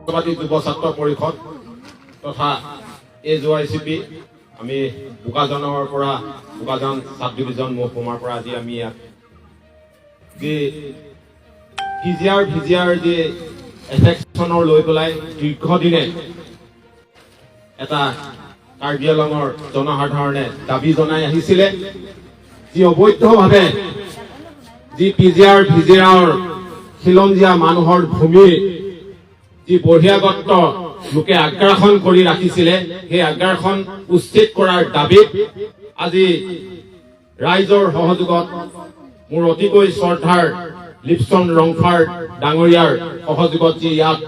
জাতীয়তাবাদী যুৱ ছাত্ৰ পৰিষদ তথা এজেৱাইচিপি, আমি বোকাজানৰ পৰা, বোকাজান চাব ডিভিজন মহকুমাৰ পৰা আজি আমি ইয়াত যি পিজিআৰ ভিজিআৰ যি এফেকশ্যনৰ লৈ পেলাই দীৰ্ঘদিনে এটা কাৰ্বি আংলঙৰ জনসাধাৰণে দাবী জনাই আহিছিলে, যি অবৈধভাৱে যি পিজিআৰ ভিজিআৰৰ খিলঞ্জীয়া মানুহৰ ভূমি যি বহিৰাগত লোকে আগ্ৰাসন কৰি ৰাখিছিলে, সেই আগ্ৰাসন উচ্ছেদ কৰাৰ দাবীত আজি ৰাইজৰ সহযোগত মোৰ অতিকৈ শ্ৰদ্ধাৰ লিপচন ৰংফাৰ ডাঙৰীয়াৰ সহযোগত যি ইয়াত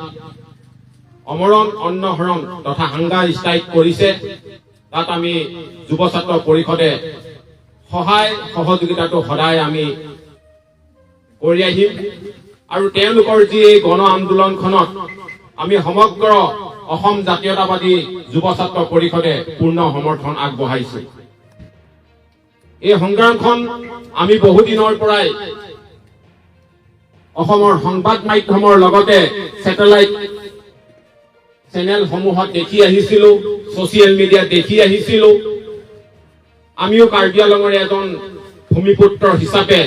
আমৰণ অন্নশন তথা হাংগাৰ ষ্ট্ৰাইক কৰিছে, তাত আমি যুৱ ছাত্ৰ পৰিষদে সহায় সহযোগিতাটো সদায় আমি কৰি আহিম। আৰু তেওঁলোকৰ যি এই গণ আন্দোলনখনত আমি সমগ্ৰ অসম জাতীয়তাবাদী যুৱ ছাত্ৰ পৰিষদে পূৰ্ণ সমৰ্থন আগবঢ়াইছো। এই সংগ্ৰামখন আমি বহুদিনৰ পৰাই অসমৰ সংবাদ মাধ্যমৰ লগতে ছেটেলাইট চেনেলসমূহত দেখি আহিছিলো, ছচিয়েল মিডিয়াত দেখি আহিছিলো। আমিও কাৰ্বি আংলঙৰ এজন ভূমিপুত্ৰ হিচাপে,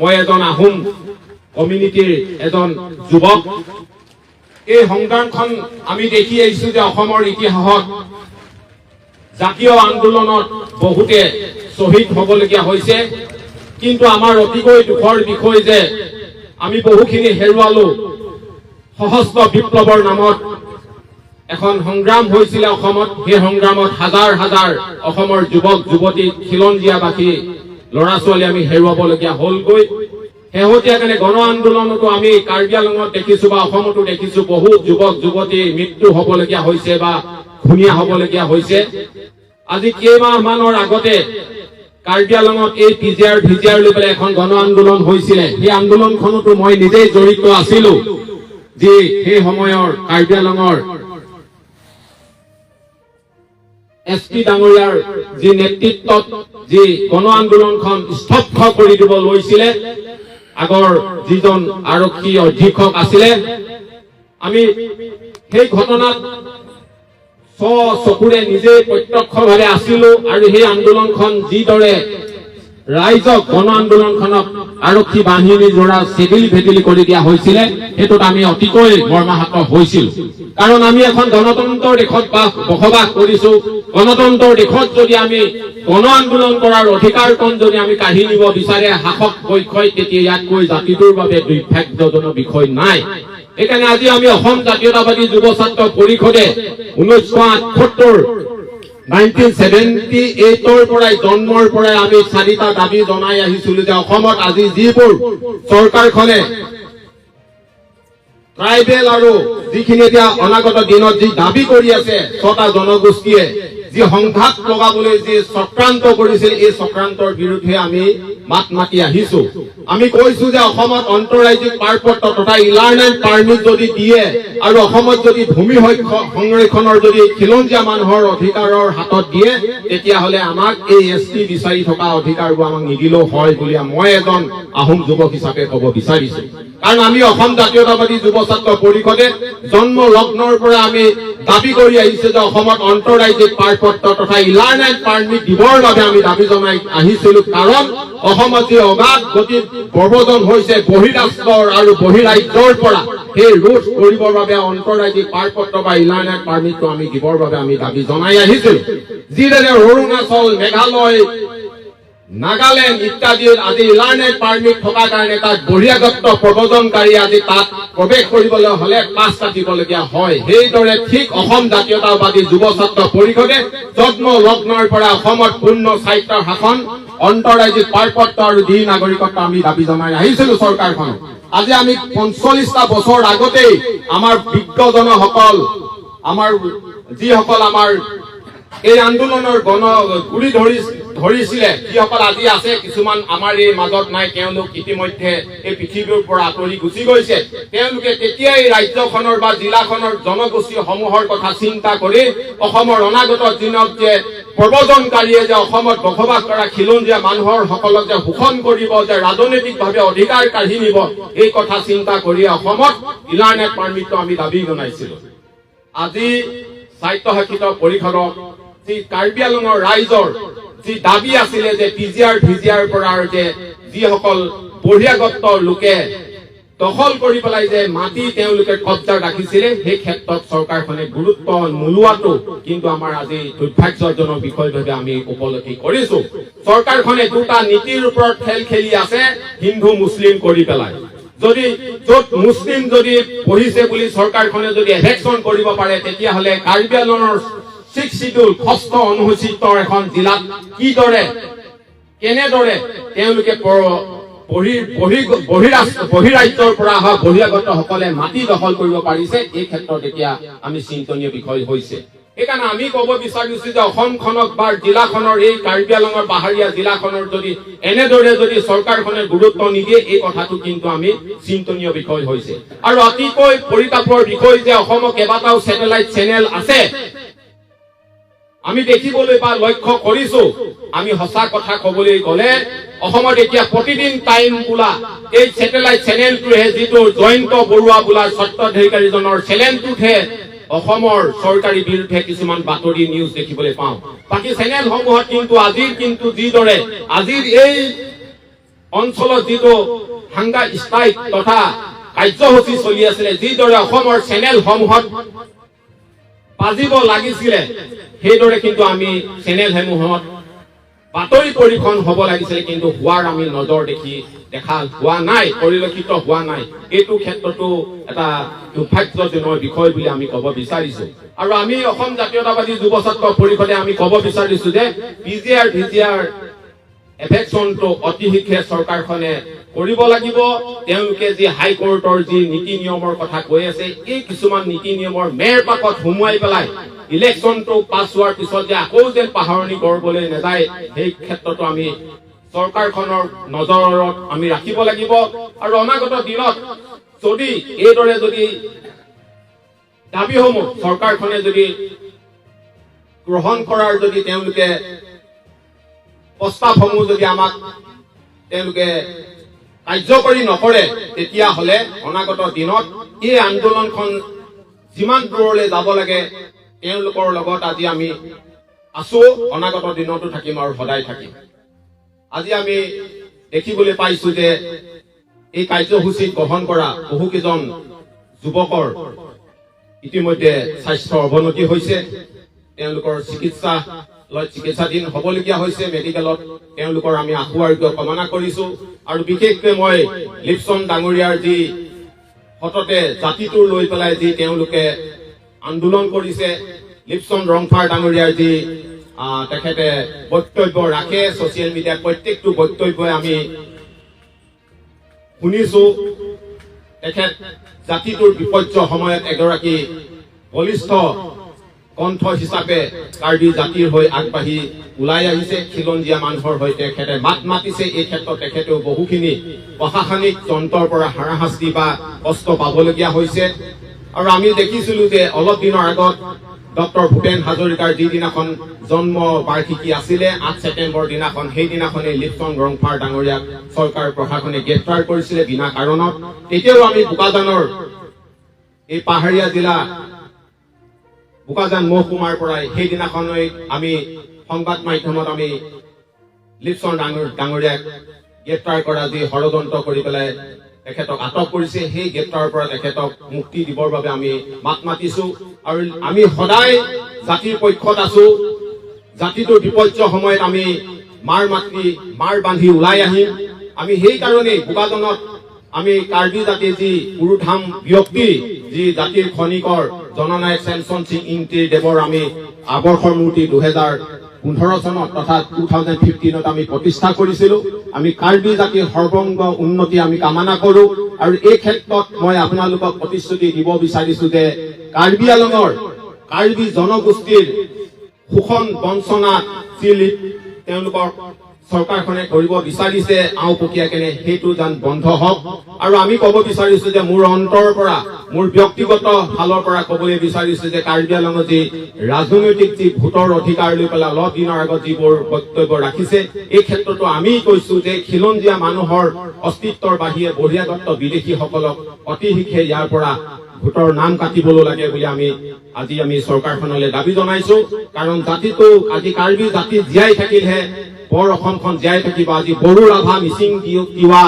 মই এজন আহোম কমিউনিটিৰ এজন যুৱক, এই সংগ্ৰামখন আমি দেখি আহিছো যে অসমৰ ইতিহাসত জাতীয় আন্দোলনত বহুতে শ্বহীদ হ'বলগীয়া হৈছে। কিন্তু আমাৰ অতিকৈ দুখৰ বিষয় যে আমি বহুখিনি হেৰুৱালো। সশস্ত্ৰ বিপ্লৱৰ নামত এখন সংগ্ৰাম হৈছিলে অসমত। সেই সংগ্ৰামত হাজাৰ হাজাৰ অসমৰ যুৱক যুৱতী, খিলঞ্জীয়াবাসী ল'ৰা ছোৱালী আমি হেৰুৱাবলগীয়া হ'লগৈ। শেহতীয়াকৈ গণ আন্দোলনতো আমি কাৰ্বি আংলঙত দেখিছো বা অসমতো দেখিছো, বহুত যুৱক যুৱতী মৃত্যু হ'বলগীয়া হৈছে বা ঘূণীয়া হ'বলগীয়া হৈছে। আজি কেইমাহ মানৰ আগতে কাৰ্বি আংলঙত এই পিজিআৰ ভিজিআৰ লৈ পেলাই এখন গণ আন্দোলন হৈছিলে। সেই আন্দোলনখনতো মই নিজেই জড়িত আছিলো। যি সেই সময়ৰ কাৰ্বি আংলঙৰ এছ পি ডাঙৰীয়াৰ যি নেতৃত্বত যি গণ আন্দোলনখন স্তব্ধ কৰি দিব লৈছিলে, আগৰ যিজন আৰক্ষী অধীক্ষক আছিলে, আমি সেই ঘটনাত স্ব চকুৰে নিজে প্ৰত্যক্ষভাৱে আছিলো। আৰু সেই আন্দোলনখন যিদৰে ৰাইজক, গণ আন্দোলনখনক আৰক্ষী বাহিনীৰ দ্বাৰা চেদিলি ভেদিলি কৰি দিয়া হৈছিলে, সেইটোত আমি অতিকৈ মৰ্মাহত হৈছিলো। কাৰণ আমি এখন গণতন্ত্ৰৰ দেশত বসবাস কৰিছো। গণতন্ত্ৰৰ দেশত যদি আমি গণ আন্দোলন কৰাৰ অধিকাৰকণ যদি আমি কাঢ়ি নিব বিচাৰে শাসক পক্ষই, তেতিয়া ইয়াতকৈ জাতিটোৰ বাবে দুৰ্ভাগ্যজনক বিষয় নাই। সেইকাৰণে আজি আমি অসম জাতীয়তাবাদী যুৱ ছাত্ৰ পৰিষদে 1978, 1978ৰ পৰাই, জন্মৰ পৰাই আমি চাৰিটা দাবী জনাই আহিছিলো যে অসমত আজি যিবোৰ চৰকাৰখনে ট্ৰাইবেল আৰু যিখিনি এতিয়া অনাগত দিনত যি দাবী কৰি আছে, ছটা জনগোষ্ঠীয়ে যি সংঘাত লগাবলৈ যি চক্ৰান্ত কৰিছিল, এই চক্ৰান্তৰ বিৰুদ্ধে আমি মাত মাতি আহিছো। আমি কৈছো যে অসমত অন্তৰাজ্যিক পাৰপত্ৰ তথা ইলাৰ লাইন পাৰ্মিট যদি দিয়ে আৰু অসমত যদি ভূমি সংৰক্ষণৰ যদি খিলঞ্জীয়া মানুহৰ অধিকাৰৰ হাতত দিয়ে, তেতিয়াহ'লে আমাক এই এছ টি বিচাৰি থকা অধিকাৰবোৰ আমাক নিদিলেও হয় বুলি মই এজন আহোম যুৱক হিচাপে ক'ব বিচাৰিছো। কাৰণ আমি অসম জাতীয়তাবাদী যুৱ ছাত্ৰ পৰিষদে জন্ম লগ্নৰ পৰা আমি দাবী কৰি আহিছো যে অসমত অন্তৰাজ্যিক পাৰপত্ৰ তথা ইলাৰ লাইন পাৰ্মিট দিবৰ বাবে আমি দাবী জনাই আহিছিলো। কাৰণ অসমত যি অগাধ গতিত প্ৰব্ৰজন হৈছে বহিৰাষ্ট্ৰৰ আৰু বহিৰাজ্যৰ পৰা, সেই ৰোধ কৰিবৰ বাবে অন্তৰাজ্যিক পাৰপত্ৰ বা ইলাৰ লাইন পাৰ্মিটটো আমি দিবৰ বাবে আমি দাবী জনাই আহিছিলো। যিদৰে অৰুণাচল, মেঘালয়, নাগালেণ্ড ইত্যাদিত আজি ইলাৰ লাইন পাৰ্মিট থকাৰ কাৰণে তাত বহিৰাগত প্ৰব্ৰজনকাৰী আজি তাত প্ৰৱেশ কৰিবলৈ হলে পাছ কাটিবলগীয়া হয়, সেইদৰে ঠিক অসম জাতীয়তাবাদী যুৱ ছাত্ৰ পৰিষদে জন্ম লগ্নৰ পৰা অসমত পূৰ্ণ স্বায়ত্ত শাসন, অন্তৰাজ্যিক পাৰপত্ৰ আৰু দ্বি নাগৰিকত্ব আমি দাবী জনাই আহিছিলো চৰকাৰখনক। আজি আমি 45টা বছৰ আগতেই আমাৰ বিজ্ঞজনসকল, আমাৰ যিসকল আমাৰ এই আন্দোলনৰ গণ গুৰি ধৰিছিলে, যিসকল আজি আছে, কিছুমান আমাৰ এই মাজত নাই, তেওঁলোক ইতিমধ্যে এই পৃথিৱীৰ পৰা আঁতৰি গুচি গৈছে। তেওঁলোকে তেতিয়াই ৰাজ্যখনৰ বা জিলাখনৰ জনগোষ্ঠীসমূহৰ কথা চিন্তা কৰি অসমৰ অনাগত দিনত যে প্ৰব্ৰজনকাৰীয়ে যে অসমত বসবাস কৰা খিলঞ্জীয়া মানুহৰ সকলক যে শোষণ কৰিব, যে ৰাজনৈতিকভাৱে অধিকাৰ কাঢ়ি নিব, এই কথা চিন্তা কৰি অসমত ইলাৰ লাইন পাৰ্মিটটো আমি দাবী জনাইছিলো। আজি স্বায়ত্তশাসিত পৰিষদক যি কাৰ্বি আংলঙৰ ৰাইজৰ যি দাবী আছিলে যে পিজিআৰ ভিজিআৰ পৰা যে যিসকল বহিৰাগত লোকে দখল কৰি পেলাই যে মাটি তেওঁলোকে কব্জা ৰাখিছিলে, সেই ক্ষেত্ৰত চৰকাৰখনে গুৰুত্ব নোলোৱাটো কিন্তু আমাৰ আজি দুৰ্ভাগ্যজনক বিষয়ভাৱে আমি উপলব্ধি কৰিছো। চৰকাৰখনে দুটা নীতিৰ ওপৰত খেল খেলি আছে, হিন্দু মুছলিম কৰি পেলাই। যদি য'ত মুছলিম যদি পঢ়িছে বুলি চৰকাৰখনে যদি এভিকশ্যন কৰিব পাৰে, তেতিয়াহ'লে কাৰ্বি আংলঙৰ ছিক্স চিডিউল ষষ্ঠ অনুসূচিত এখন জিলাত কিদৰে কেনেদৰে তেওঁলোকে বহিৰাজ্যৰ পৰা অহা বহিৰাগতসকলে মাটি দখল কৰিব পাৰিছে, এই ক্ষেত্ৰত এতিয়া আমি চিন্তনীয় বিষয় হৈছে। সেইকাৰণে আমি ক'ব বিচাৰিছো যে অসমখনক বা জিলাখনৰ, এই কাৰ্বি আংলঙৰ পাহাৰীয়া জিলাখনৰ যদি এনেদৰে যদি চৰকাৰখনে গুৰুত্ব নিদিয়ে, এই কথাটো কিন্তু আমি চিন্তনীয় বিষয় হৈছে। আৰু অতিকৈ পৰিতাপৰ বিষয় যে অসমত কেইবাটাও ছেটেলাইট চেনেল আছে, আমি দেখিবলৈ বা লক্ষ্য কৰিছো। আমি সঁচা কথা কবলৈ গ'লে অসমত এতিয়া প্ৰতিদিন টাইম বোলা এই ছেটেলাইট চেনেলটোহে, যিটো জয়ন্ত বৰুৱা বোলা স্বত্বাধিকাৰীজনৰ চেনেলটোতহে অসমৰ চৰকাৰী বিৰুদ্ধে কিছুমান বাতৰি নিউজ দেখিবলৈ পাওঁ। বাকী চেনেলসমূহত কিন্তু আজিৰ কিন্তু যিদৰে আজিৰ এই অঞ্চলত যিটো হাংগাৰ ষ্ট্ৰাইক তথা কাৰ্যসূচী চলি আছিলে, যিদৰে অসমৰ চেনেলসমূহত বাজিব লাগিছিলে, সেইদৰে কিন্তু আমি চেনেলসমূহত বাতৰি পৰিৱেশন হ'ব লাগিছিলে, কিন্তু হোৱাৰ আমি নজৰ দেখা হোৱা নাই, পৰিলক্ষিত হোৱা নাই। এইটো ক্ষেত্ৰতো এটা দুৰ্ভাগ্যজনক বিষয় বুলি আমি ক'ব বিচাৰিছো। আৰু আমি অসম জাতীয়তাবাদী যুৱ ছাত্ৰ পৰিষদে আমি ক'ব বিচাৰিছো যে পিজিআৰ ভিজিআৰ এভিকশ্যনটো অতি শীঘ্ৰে চৰকাৰখনে কৰিব লাগিব। তেওঁলোকে যি হাইকোৰ্টৰ যি নীতি নিয়মৰ কথা কৈ আছে, এই কিছুমান নীতি নিয়মৰ মেৰ পাকত সুমুৱাই পেলাই ইলেকশ্যনটো পাছ হোৱাৰ পিছত যে আকৌ যেন পাহৰণি কৰিবলৈ নাযায়, সেই ক্ষেত্ৰতো আমি চৰকাৰখনৰ নজৰত আমি ৰাখিব লাগিব। আৰু অনাগত দিনত যদি এইদৰে যদি দাবীসমূহ চৰকাৰখনে যদি গ্ৰহণ কৰাৰ যদি তেওঁলোকে প্ৰস্তাৱসমূহ যদি আমাক তেওঁলোকে কাৰ্যকৰী নকৰে, তেতিয়াহ'লে অনাগত দিনত এই আন্দোলনখন যিমান দূৰলৈ যাব লাগে, তেওঁলোকৰ লগত আজি আমি আছো, অনাগত দিনতো থাকিম আৰু সদায় থাকিম। আজি আমি দেখিবলৈ পাইছো যে এই কাৰ্যসূচীত গ্ৰহণ কৰা বহুকেইজন যুৱকৰ ইতিমধ্যে স্বাস্থ্যৰ অৱনতি হৈছে। তেওঁলোকৰ চিকিৎসালয়ত চিকিৎসাধীন হ'বলগীয়া হৈছে মেডিকেলত। তেওঁলোকৰ আমি আশু আৰোগ্য কামনা কৰিছো। আৰু বিশেষকৈ মই লিপচন ডাঙৰীয়াৰ যি সততে জাতিটোৰ লৈ পেলাই যি তেওঁলোকে আন্দোলন কৰিছে, লিপচন ৰংফাৰ ডাঙৰীয়াৰ যি তেখেতে বক্তব্য ৰাখে ছচিয়েল মিডিয়াত, প্ৰত্যেকটো বক্তব্যই আমি শুনিছো। তেখেত জাতিটোৰ বিপৰ্যয় সময়ত এগৰাকী বলিষ্ঠ কণ্ঠ হিচাপে কাৰ্বি জাতিৰ হৈ আগবাঢ়ি ওলাই আহিছে। খিলঞ্জীয়া মানুহৰ হৈ তেখেতে মাত মাতিছে। এই ক্ষেত্ৰত তেখেতেও বহুখিনি প্ৰশাসনিক যন্ত্ৰৰ পৰা হাৰাশাস্তি বা কষ্ট পাবলগীয়া হৈছে। আৰু আমি দেখিছিলো যে অলপ দিনৰ আগত ডক্টৰ ভূপেন হাজৰিকাৰ যিদিনাখন জন্ম বাৰ্ষিকী আছিলে, 8 ছেপ্টেম্বৰ দিনাখন, সেইদিনাখনেই লিপচন ৰংফাৰ ডাঙৰীয়াক চৰকাৰ প্ৰশাসনে গ্ৰেপ্তাৰ কৰিছিলে বিনা কাৰণত। তেতিয়াও আমি বোকাজানৰ এই পাহাৰীয়া জিলা বোকাজান মহকুমাৰ পৰাই সেইদিনাখনেই আমি সংবাদ মাধ্যমত আমি লিপচন ডাঙৰীয়াক গ্ৰেপ্তাৰ কৰা যি ষড়যন্ত্ৰ কৰি পেলাই তেখেতক আটক কৰিছে, সেই গ্ৰেপ্তাৰৰ পৰা তেখেতক মুক্তি দিবৰ বাবে আমি মাত মাতিছো। আৰু আমি সদায় জাতিৰ পক্ষত আছো। জাতিটোৰ বিপৰ্যয় সময়ত আমি মাৰ মাতৃ মাৰ বান্ধি ওলাই আহিম। আমি সেইকাৰণেই বোকাজানত আমি কাৰ্বি জাতিৰ যি পুৰোধাম ব্যক্তি, যি জাতিৰ খনিকৰ জননায়ক চেমচন সিং ইংতিৰ দেৱৰ আমি আদৰ্শ মূৰ্তি 2015 চনত তথা 2015ত আমি প্ৰতিষ্ঠা কৰিছিলো। আমি কাৰ্বি জাতিৰ সৰ্বাংগ উন্নতি আমি কামনা কৰো। আৰু এই ক্ষেত্ৰত মই আপোনালোকক প্ৰতিশ্ৰুতি দিব বিচাৰিছো যে কাৰ্বি আলঙৰ কাৰ্বি জনগোষ্ঠীৰ শোষণ বঞ্চনা যি তেওঁলোকৰ চৰকাৰখনে কৰিব বিচাৰিছে আওপকীয়াকেনে, সেইটো যেন বন্ধ হওক। আৰু আমি ক'ব বিচাৰিছো যে মোৰ অন্তৰৰ পৰা, মোৰ ব্যক্তিগত ফালৰ পৰা ক'বলৈ বিচাৰিছো যে কাৰ্বি আলঙত যি ৰাজনৈতিক যি ভোটৰ অধিকাৰ লৈ পেলাই অলপ দিনৰ আগত যিবোৰ বক্তব্য ৰাখিছে, এই ক্ষেত্ৰতো আমি কৈছো যে খিলঞ্জীয়া মানুহৰ অস্তিত্বৰ বাহিৰে বহিৰাগত বিদেশীসকলক অতি শীঘ্ৰে ইয়াৰ পৰা ভোটৰ নাম কাটিবলৈ লাগে বুলি আমি আজি আমি চৰকাৰখনলৈ দাবী জনাইছো। কাৰণ জাতিটো আজি কাৰ্বি জাতি জীয়াই থাকিলেহে বৰ অসমখন জীয়াই থাকিব। আজি বড়ো, ৰাভা, মিচিং, তিৱা,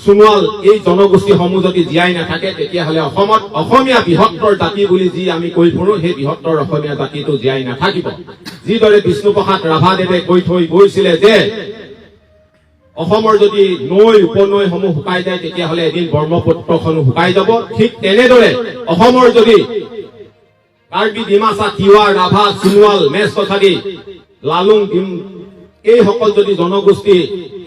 সোণোৱাল এই জনগোষ্ঠীসমূহ যদি জীয়াই নাথাকে, তেতিয়াহ'লে অসমত অসমীয়া বৃহত্তৰ জাতি বুলি যি আমি কৈ ফুৰো, সেই বৃহত্তৰ অসমীয়া জাতিটো জীয়াই নাথাকিব। যিদৰে বিষ্ণুপ্ৰসাদ ৰাভাদেৱে কৈ থৈ গৈছিলে যে অসমৰ যদি নৈ উপনৈসমূহ শুকাই যায়, তেতিয়াহ'লে এদিন ব্ৰহ্মপুত্ৰখনো শুকাই যাব। ঠিক তেনেদৰে অসমৰ যদি কাৰ্বি, ডিমাচা, তিৱা, ৰাভা, সোণোৱাল, মেচ কছাৰী, লালুং, ডিম এইসকল যদি জনগোষ্ঠী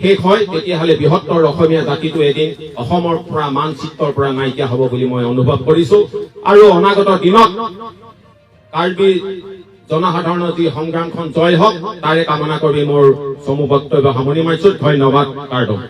শেষ হয়, তেতিয়াহ'লে বৃহত্তৰ অসমীয়া জাতিটো এদিন অসমৰ পৰা মানচিত্ৰৰ পৰা নাইকিয়া হ'ব বুলি মই অনুভৱ কৰিছো। আৰু অনাগত দিনত কাৰ্বি জনসাধাৰণৰ যি সংগ্ৰামখন জয় হওক, তাৰে কামনা কৰি মোৰ চমু বক্তব্য সামৰণি মাৰিছো। ধন্যবাদ। কাৰ্ডম।